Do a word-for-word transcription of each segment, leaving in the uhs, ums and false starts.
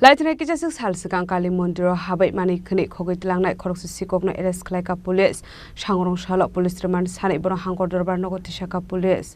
Laithani kisaswk sal swkang Kali Mondir o habai manwi khwnwi khogwi tlangnai khoroksa sikokno arrest khlaikha police. Sangrong salo police remand sanwi borok hangkor dorbar nogo tisakha police.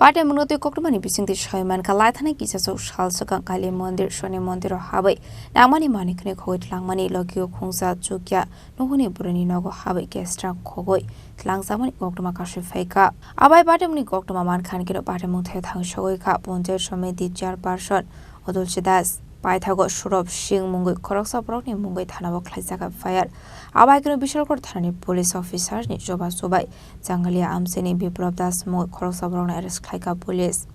Patemungno twi koktwmani bisingtwi soi mankha, laithani kisaswk sal swkang Kali Mondir, Shoni Mondir o habai nangmani manwi khwnwi khogwi tlangmani logio khungsa chukya nuhuni bwrwini nogo habai kestrang khogwi tlangjakmani koktwma kasui phaikha. Abai patemungni koktwma mankha, hwnkhe patemung thaio thang sogwi kha Panchayat Samiti Chairperson Otulsi Das. Paithago Surop Singh mungwi khoroksa borokni mungwi thanao khlaijak F I R. Abai kheno Bishalkor thanani police officer ni chubachu bai Jangalia amchaini Biplab Das mungwi khoroksa borokno arrest khlaikha police.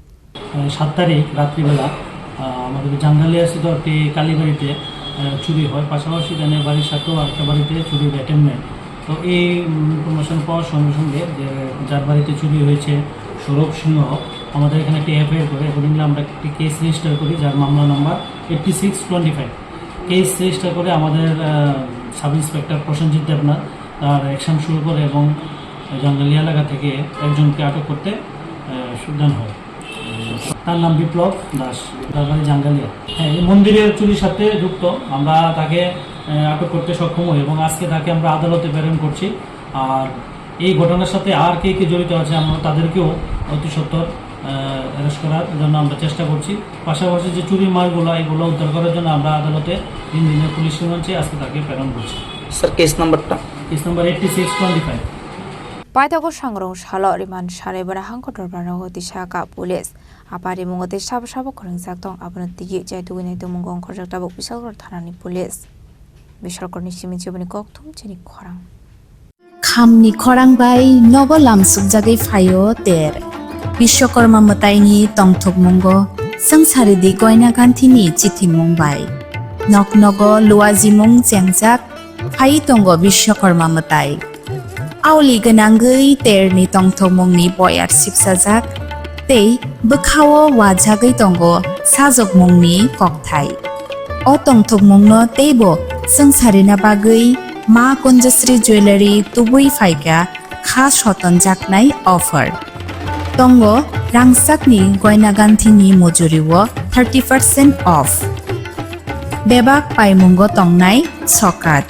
আহ, সাত তারিখ রাত্রিবেলা, আহ, আমাদের জাঙ্গালিয়া স্থিত একটি কালীবাড়িতে, আহ, চুরি হয়। পাশাপাশি জানিয়া বাড়ির সাথেও আরেকটা বাড়িতে চুরির অ্যাটেম্প নেয়। তো এই, উম, ইনফরমেশন পাওয়ার সঙ্গে সঙ্গে যে যার বাড়িতে চুরি হয়েছে সৌরভ সিংহ, আমাদের এখানে একটি এফআইআর করে, অ্যাকর্ডিংলি আমরা একটি কেস রেজিস্টার করি, যার মামলা number eighty six twenty five. Case register করে আমাদের, আহ, সাব ইন্সপেক্টর প্রসেনজিৎ দেবনাথ তার অ্যাকশন শুরু করে এবং জাঙ্গালিয়া এলাকা থেকে একজনকে আটক করতে, আহ, সুদান হয়। তার নাম বিপ্লব দাস, তার বাড়ি জাঙ্গালিয়া। হ্যাঁ, এই মন্দিরের চুরির সাথে যুক্ত। আমরা তাকে, আহ, আটক করতে সক্ষম হই এবং আজকে তাকে আমরা আদালতে প্রেরণ করছি। আর এই ঘটনার সাথে আর কে কে জড়িত আছে, আমরা তাদেরকেও অতি সত্বর, আহ, অ্যারেস্ট করার জন্য আমরা চেষ্টা করছি। পাশাপাশি যে চুরির মালগুলো, এগুলো উদ্ধার করার জন্য আমরা আদালতে তিন দিনের পুলিশ রিমান্ড চেয়ে আজকে তাকে প্রেরণ করছি। স্যার, কেস নাম্বারটা? Case number eighty six twenty five. Paithago Sangrong salo remand sanwi bono hangkor dorbar nogo tisakha police. Apari mungo tei sabo sabo kwrwngjak tong, abono tigi jai tugui nai tongmungo ongkhorjak tabuk Bishalkor thanani police. Bishalkorni simi chiboni kokthum chini khorang. Khamni khorang bai nogo lamsukjagwi phaio ter. Biswakarma mwtaini tongthokmungo swngcharidi Goina Ganthini chithimung bai. Nok nogo luajimung chengjak phai tongo Biswakarma mwtai. Aoli gwnangwi terni tongthokmungni boyar sipsajak tei bwkhao wajagwi tongo sajokmungni kokthai. O tongthokmungno teibo swngcharina bagwi Ma Kunjasri Jewellery tubui phaikha kha sotonjaknai offer. Tongo rangchakni Goina Ganthini mujurio thirty percent off. Bebak paimungo tongnai sokat.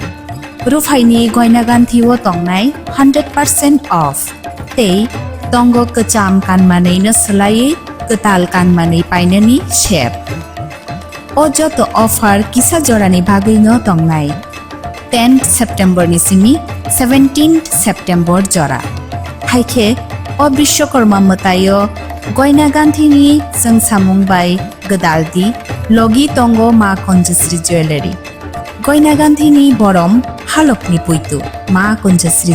Ruphaini Goina Ganthio tongnai hundred percent off. Tei tongo kwcham kanmanwino swlaiwi kwtal kanmanwi painani sep. O joto offer kisa jorani bagwino tongnai. Tenth September ni simi seventeenth September jora. Haikhe o Biswakarma mwtaio Goina Ganthini chwngsamung bai gwdaldi logi tongo Ma Kunjasri Jewellery. Goina Ganthini borom halokni puitu Ma Kunjasri